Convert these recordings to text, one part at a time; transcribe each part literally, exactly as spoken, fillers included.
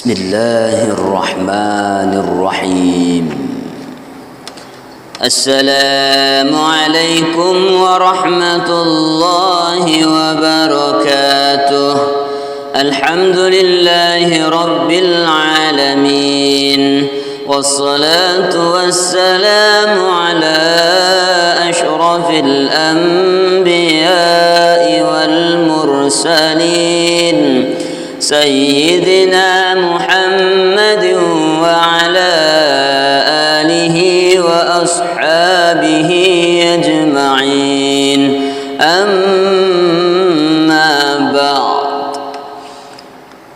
بسم الله الرحمن الرحيم. السلام عليكم ورحمة الله وبركاته. الحمد لله رب العالمين. والصلاة والسلام على أشرف الأنبياء والمرسلين. سيدنا محمد وعلى آله وأصحابه أجمعين. أما بعد.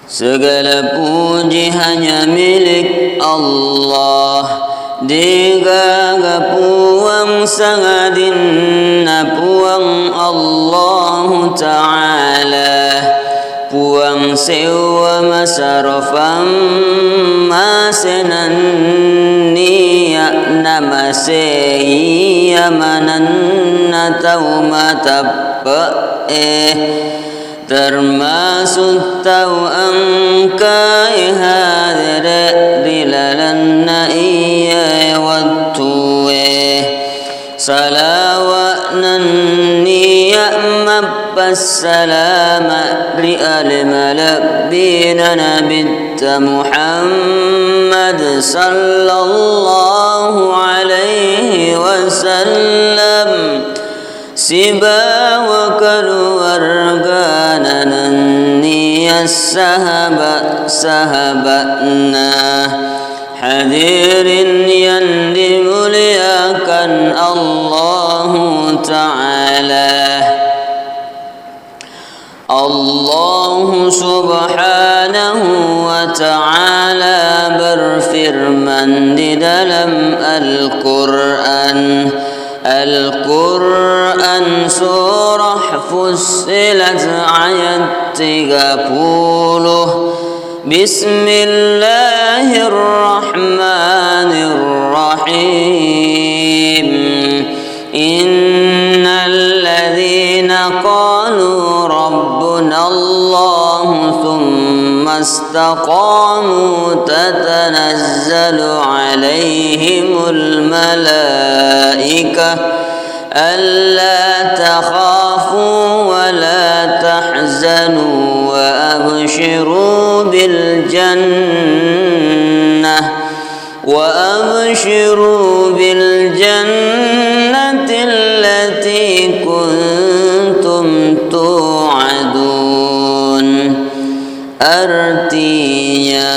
Segala puji hanya milik Allah. Degaga puang sangadinna Puang Allahu Ta'ala. Puang sewwa masarofang mase nenniya namasei iya manenna tau mateppe'e. Termasuk tau engkae hadere ri lalenna iye wettue. Salawa nenniya mappassalama ri ale malebbina Nabitta Muhammad sallallahu alaihi wasallam. Sibawa keluargana nenniya sahaba-sahaba'na. Hadirin yang dimuliakan Allahu Ta'ala. Allahu subhanahu wa ta'ala berfirman di dalam Al-Quran. Al-Quran Surah Fussilat ayat tiga puluh. Bismillahirrahmanirrahim. إن الذين قالوا ربنا الله ثم استقاموا تتنزل عليهم الملائكة ألا تخافوا ولا تحزنوا وأبشروا بالجنة وأبشروا بالجنة التي كنتم توعدون. Artinya,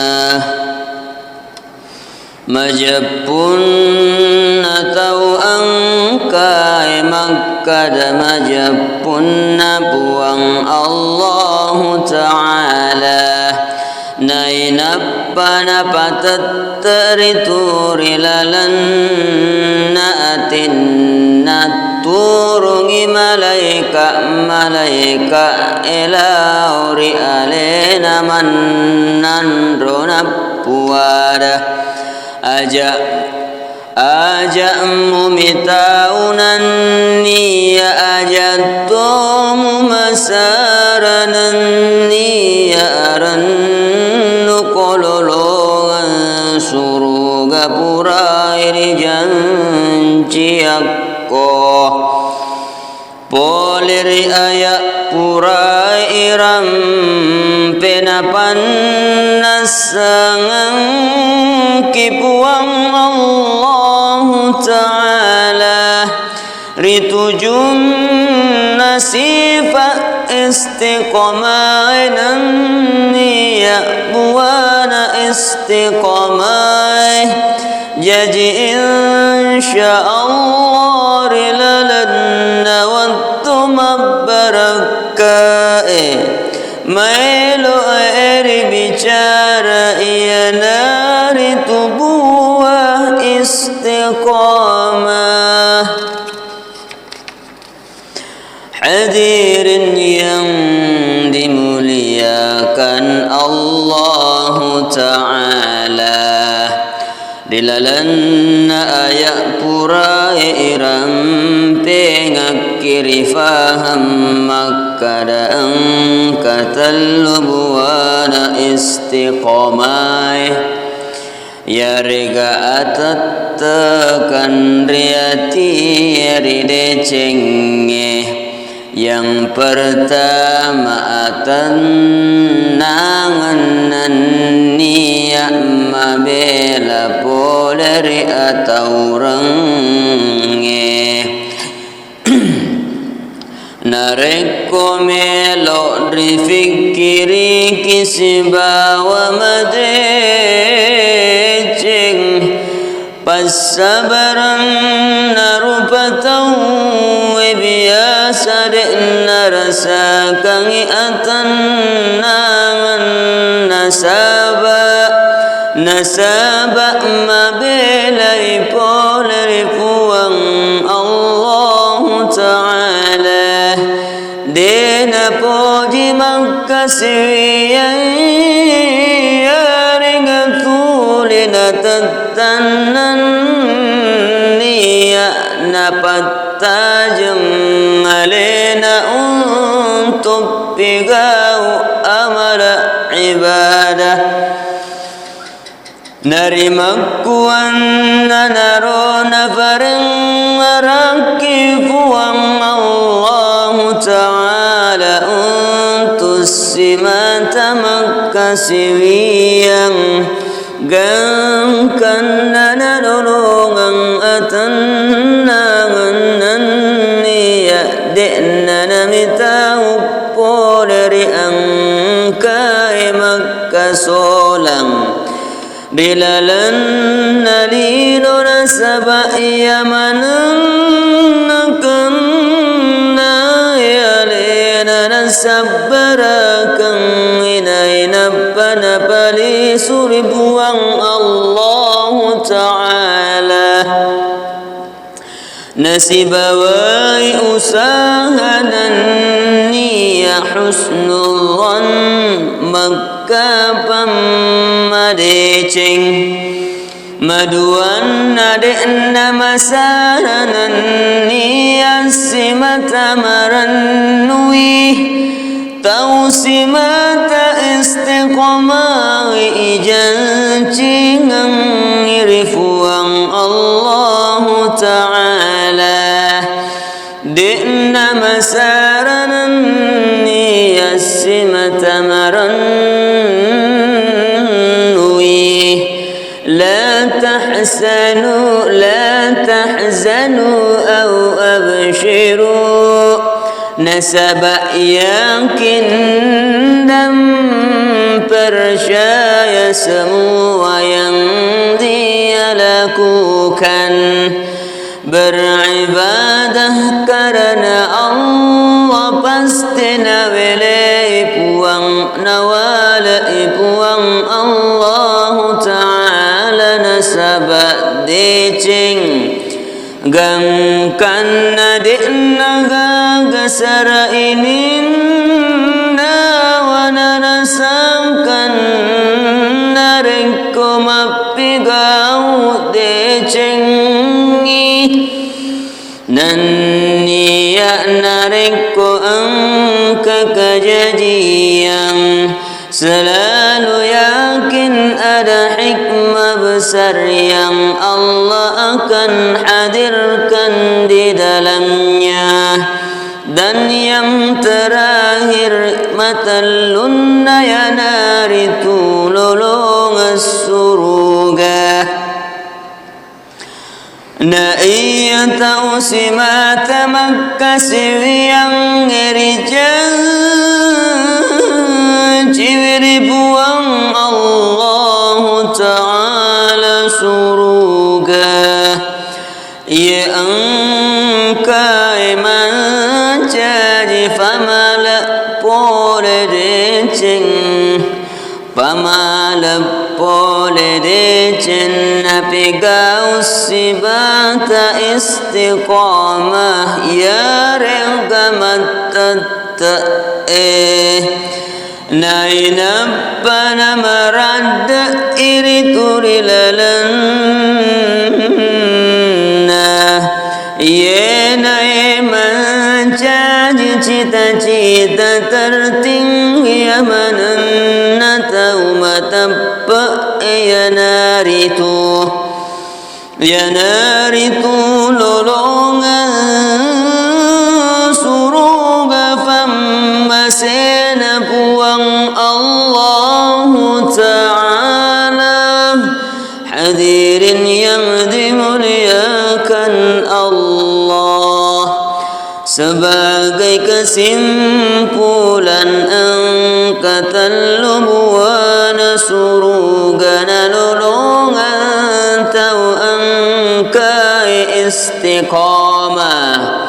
majeppunna tau engkae makkada majeppunna Puang Allahu Ta'ala. Nainappa napatette ritu ri lalenna atinna, turungi malaika-malaika e lao ri alena mannanro nappuada. Aja Aja'mu mitau nenniya ajattomu masara nenniya arennu kololongan suruga purai rijanciakko. Pole ri aya purae irampe napannassangengki Puang Allahu Ta'ala ri tujunna sifa istiqamae nenniya buana istiqamae. Jaji, insya Allah, ri lalenna wettu mabbarakkae, maeloe ribicara iyanaritu buah istiqamah. Hadirin yang dimuliakan Allahu Ta'ala, ri lalenna aya purae irampengakki ri faham Kada engka tellu buwana istiqamae, yarega atettekan ri atie ri decengnge. Yang pertama, atennangeng nenniya mabela pole ri ataurengnge. Narekko melo rifikkiriki sibawa madeceng passabarenna rupa tauwe, biasa de' narasakangngi atennangeng, nasaba, nasaba mabelai pole ri Puang Allahu Ta'ala. De' napoji makkasiwiyang, yarega tuli natettaneng niya napattajeng alena untuk pigau amala ibadah. Narimakkuannanaro naparengngerakki Puang Allahu Ta'ala untu' simata makkasiwiyang, gangkanna nalolongeng atennangeng nenniya de'na namitau pole ri engkae makkasolang ri lalenna lino, nasaba iya maneng nakenna alena nasabbarakengngi nainappa napalisu ri Puang Allahu Ta'ala. Nasibawai usaha nenniya husnudzan, makkapang madeceng. Maduanna, de'na masara nenniya simata marennui. Tau simata istiqamai ijancingengngi ri Puang Allahu Ta'ala. De'na masara nenniya simata marennui. La tahzanu, la tahzanu, au abshiru. Nasaba yakin dan percaya semua yang dia lakukan, beribadah karena Allah, pasti nawelei Puang, nawalei Puang Allahu Ta'ala, nasaba deceng. Gangkanna de'na gaga sara ininna wanarasangkan narekko mappigau decengngi. Nenniya narekko engka kajajiang, selalu yakin ada hikmah besar yang Allah akan hadirkan di dalamnya. Dan yang terakhir, matellunna yanaritu lolongeng suruga. Na iya tau simata makkasiwiang ri janciwi ri Puang Allahu Ta'ala suruga, iye engkae mancaji famale pole deceng. Pamale pole deceng napigau sibata istiqamah, yarega mattette'e. Nainappa namaradde'i ritu ri lalenna, iyenae mancaji cita-cita Iyanaritu, iyanaritu lolongeng suruga fammasena Puang Allahu Ta'ala. Hadirin yang dimuliakan Allah, sebagai kesimpulan, engka tellu buana suruga nalolongeng tau engkai istiqamah.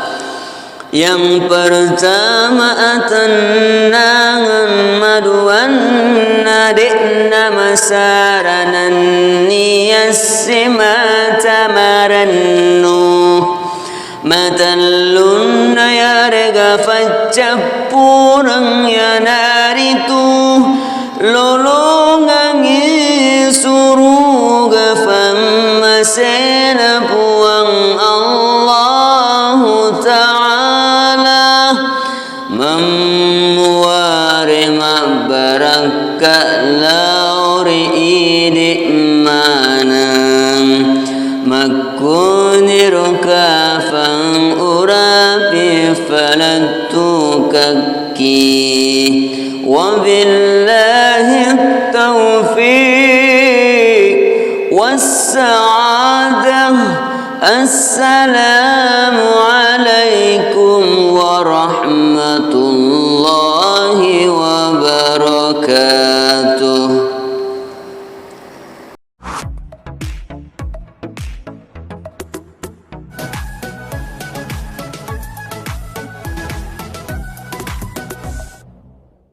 Yang pertama, atennangeng, maduanna, de'na masara nennia simata marennu. Matellunna, yarega faccappureng, iyanaritu lolongengngi suruga fammasena Puang Allahu Ta'ala. Memmuare mabbarakka lao ri idi maneng, makkuniru kafang urapi falettukekki. Wabillahi taufiq wassa'adah. Assalamualaikum